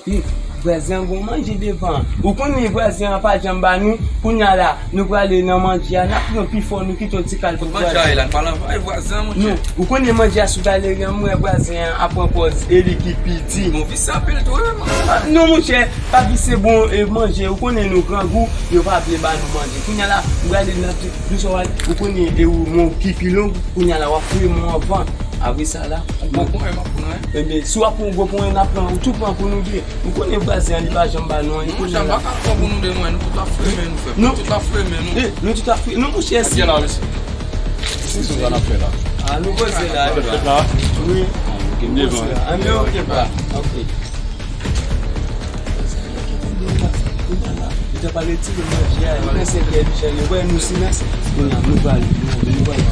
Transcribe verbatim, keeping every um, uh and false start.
Wi, vwazen an gon manje devan. Ou konnen vwazen an pa janm ba nou. Kounye a la, nou prale nan manje a, n ap pran pi fò, nou kite yon ti kal pou vwazen. Manje a la, n pa nan vay vwazen an, monchè. Non, ou konnen manje a sou galeri an, m wè vwazen an ap pran pòz e li ki pi di. Bon, vise anpil tou, wi, monchè. Ah, non, monchè, pa vise bon e manje. Ou konnen nou grangou, yo pa vle ba nou manje. Kounye a la, m prale nan ti, nou sa w al, ou konnen e ou men w ki pi long, kounye a la, w ap fouye men w anvan. Apre sa la, bon, konyen m ap pran, wi. Ebyen, si w ap pran yon gwo konyen, n ap pran, ou tou pran pou nou de. Ou konnen vwazen an, li pa janm ba nou anyen. Non, monchè, m pa ka pran pou nou de, mwen. Nou tout ap fouye men nou, frè. Nou tout ap fouye men nou. Eh, nou tout ap fouye. Non, monchè, si. Kòman n ap fè la? Ah, nou poze la, nou poze la. Wi. Nou poze la. Ah, men ok, pa. Ok. Li te pale ti de manje a, li panse ke li chè, li wè nou silans. Kounye a, nou pale, nou pale.